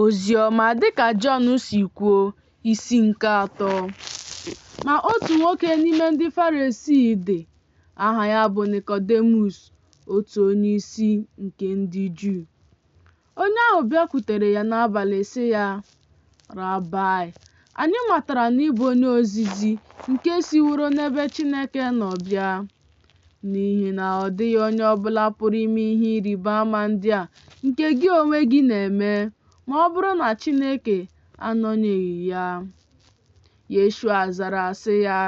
Oziọma dịka Jọn si kwuo, isi nke atọ. Ma otu nwoke n'ime ndị Farisii dị, aha ya bụ Nikọdemus, otu onyeisi nke ndị Juu. Onye ahụ bịakwutere ya n'abalị sị ya, Rabaị, anyị matara na ị bụ onye ozizi nke siworo n'ebe Chineke nọ bịa, n'ihi na ọ dịghị onye ọbụla pụrụ ime ihe ịrịba ama ndị a nke gị onwe gị na-eme, ma ọ bụrụ na Chineke anọnyeghị ya. Yeshua zara sị ya,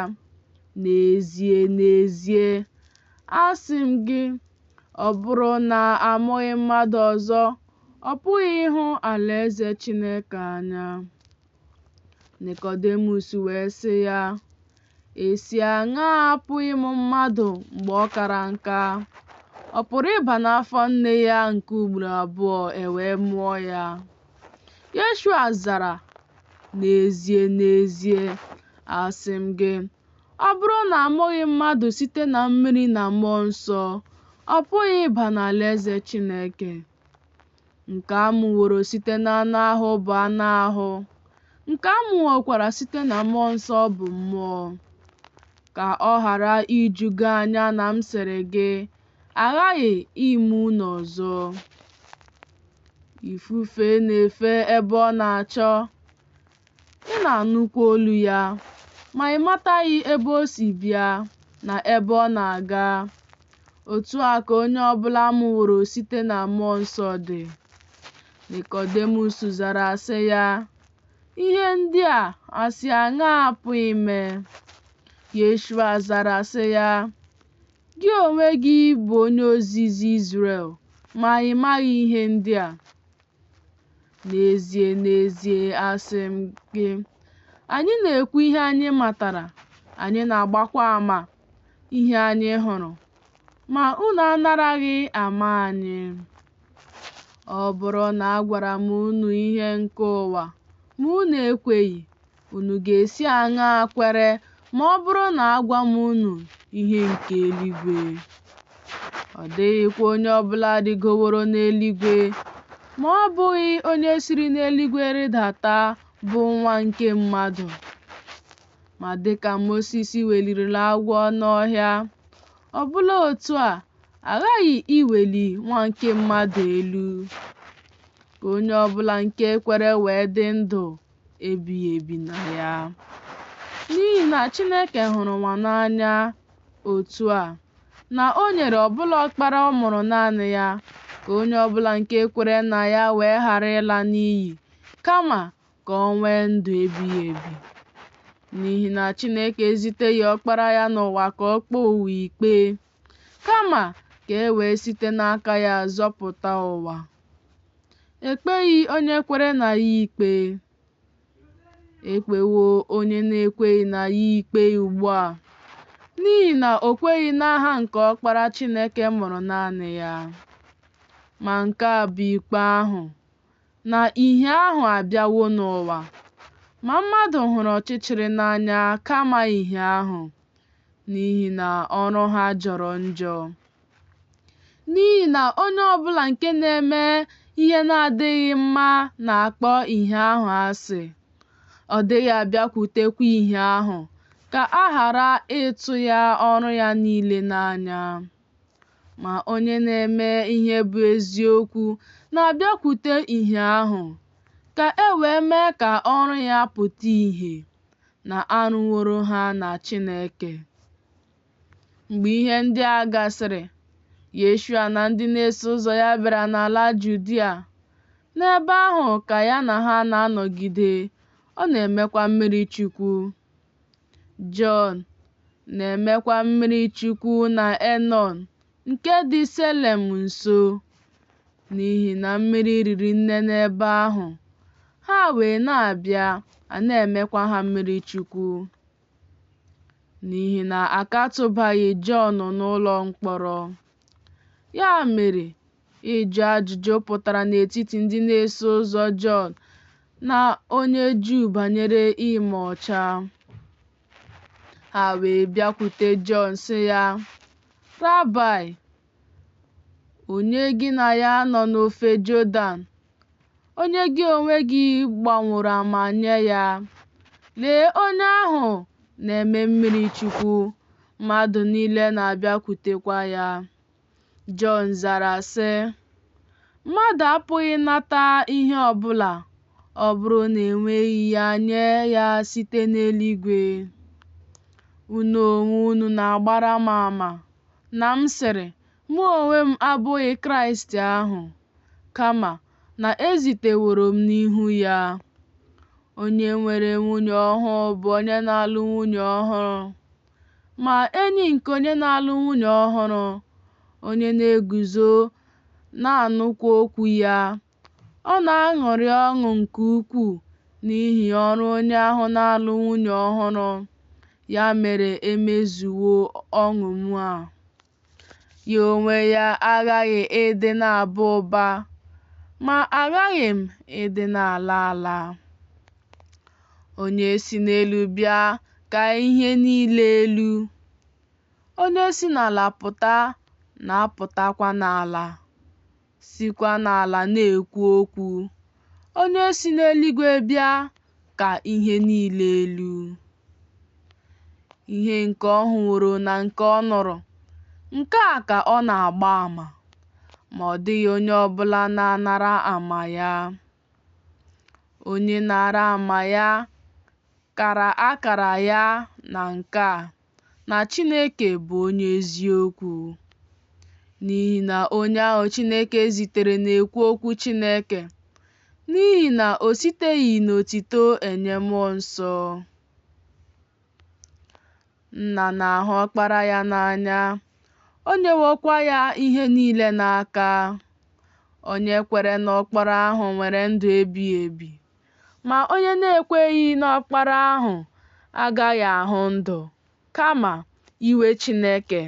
N'ezie, n'ezie, asị m gị, ọ bụrụ na a mụghị mmadụ ọzọ, ọ pụghị ịhụ alaeze Chineke anya. Nikọdemus wee sị ya, E si aṅaa apụ ịmụ mmadụ mgbe ọ kara nka? Ọ pụrụ ịba n'afọ nne ya nke ugboro abụọ e wee mụọ ya? Yeshua zara, N'ezie, n'ezie, asị m gị, ọ bụrụ na a mụghị mmadụ site na mmiri na mmụọ nsọ, ọ pụghị ịba n'alaeze Chineke. Nke a mụworo site n'anụ ahụ bụ anụ ahụ, nke a mụwokwara site na mmụọ nsọ bụ mmụọ. Ka ọ ghara iju gị anya na m sịrị gị, a ghaghị ịmụ unu ọzọ. Ifufe na-efe ebe ọ na-achọ, ị na-anụkwa olu ya, ma ị mataghị ebe o si bịa na ebe ọ na-aga. Otu a ka onye ọbụla a mụworo site na mmụọ nsọ dị. Nikọdemus zara sị ya, Ihe ndị a asị aṅaa pụ ime? Yeshua zara sị ya, Gị onwe gị bụ onye ozizi Izrel, ma ị maghị ihe ndị a? N'ezie, n'ezie, asị m gị, anyị na-ekwu ihe anyị matara, anyị na-agbakwa ama ihe anyị hụrụ, ma unu anaraghị ama anyị. Ọ bụrụ na agwara m unu ihe nke ụwa, ma unu ekweghị, unu ga-esi aṅaa kwere ma ọ bụrụ na agwa m unu ihe nke eluigwe? Ọ dịghịkwa onye ọbụla rịgoworo n'eluigwe, ma ọ bụghị onye siri n'eluigwe rịdata bụ Nwa nke mmadụ. Ma dịka Mosis weliri agwọ n'ọhịa, ọbụla otu a, a ghaghị iweli Nwa nke mmadụ elu, ka onye ọbụla nke kwere wee dị ndụ ebighị ebi na ya. N'ihi na Chineke hụrụ ụwa n'anya otu a, na o nyere ọbụla ọkpara ọ mụrụ naanị ya, ka onye ọbụla nke kwere na ya wee ghara ịla n'iyi, kama ka o nwee ndụ ebighị ebi. N'ihi na Chineke eziteghị ọkpara ya n'ụwa ka o kpee ụwa ikpe, kama ka e wee site n'aka ya zọpụta ụwa. Ekpeghị onye kwere na ya ikpe. Ekpewo onye na-ekweghị na ya ikpe ugbu a, n'ihi na o kweghị n'aha nke Ọkpara Chineke mụrụ naanị ya. Ma nke a bụ ikpe ahụ, na ìhè ahụ abịawo n'ụwa, ma mmadụ hụrụ ọchịchịrị n'anya kama ìhè ahụ, n'ihi na ọrụ ha jọrọ njọ. N'ihi na onye ọbụla nke na-eme ihe na-adịghị mma na-akpọ ìhè ahụ asị, ọ dịghị abịakwutekwa ìhè ahụ, ka a ghara ịtụ ya ọrụ ya niile n'anya. Ma onye na-eme ihe bụ eziokwu na-abịakwute ìhè ahụ, ka e wee mee ka ọrụ ya pụta ìhè na a rụworo ha na Chineke. Mgbe ihe ndị a gasịrị, Yeshua na ndị na-eso ụzọ ya bịara n'ala Judia. N'ebe ahụ ka ya na ha na-anọgide, ọ na-emekwa mmiri chukwu. Jọn na-emekwa mmiri chukwu na Enọn nke dị Selem nso, n'ihi na mmiri riri nne n'ebe ahụ. Ha wee na-abịa, a na-emekwa ha mmiri chukwu. N'ihi na a ka tụbaghị Jọn n'ụlọ mkpọrọ. Ya mere, ịjụ ajụjụ pụtara n'etiti ndị na-eso ụzọ Jọn na onye Juu banyere ime ọcha. Ha wee bịakwute Jọn sị ya, Rabaị, onye gị na ya nọ n'ofe Jọdan, onye gị onwe gị gbaworo ama nye ya. Lee onye ahụ na-eme mmiri chukwu, mmadụ niile na-abịakwutekwa ya. Jọn zara sị, Mmadụ apụghị ịnata ihe ọ bụla, ọ bụrụ na e nyeghị ya nye ya site n'eluigwe. Unu onwe unu na-agbara m ama, na m sịrị, Mụ onwe m abụghị Kraịst ahụ, kama na e ziteworo m n'ihu ya. Onye nwere nwunye ọhụụ bụ onye na-alụ nwunye ọhụrụ. Ma enyi nke onye na-alụ nwunye ọhụrụ, onye na-eguzo na-anụkwa okwu ya, ọ na-aṅụrị ọṅụ nke ukwuu n'ihi ọrụ onye ahụ na-alụ nwunye ọhụrụ. Ya mere e mezuwo ọṅụ m a. Ya onwe ya aghaghị ịdị na-aba ụba, ma aghaghị m ịdị na-ala ala. Onye si n'elu bịa ka ihe niile elu. Onye si n'ala pụta na-apụtakwa n'ala, sikwa n'ala na-ekwu okwu. Onye si n'eluigwe bịa ka ihe niile elu. Ihe nke ọ hụworo na nke ọ nụrụ, nke a ka ọ na-agba ama, ma ọ dịghị onye ọ bụla na-anara ama ya. Onye nara ama ya kara akara ya na nke a, na Chineke bụ onye eziokwu. N'ihi na onye ahụ Chineke zitere na-ekwu okwu Chineke, n'ihi na o siteghị n'otito enye Mmụọ Nsọ. Nna na-ahụ Ọkpara ya n'anya, o nyewokwa ya ihe niile n'aka. Onye kwere n'Ọkpara ahụ nwere ndụ ebighị ebi, ma onye na-ekweghị n'Ọkpara ahụ agaghị ahụ ndụ, kama iwe Chineke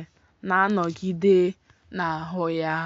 na-anọgide n'ahụ ya.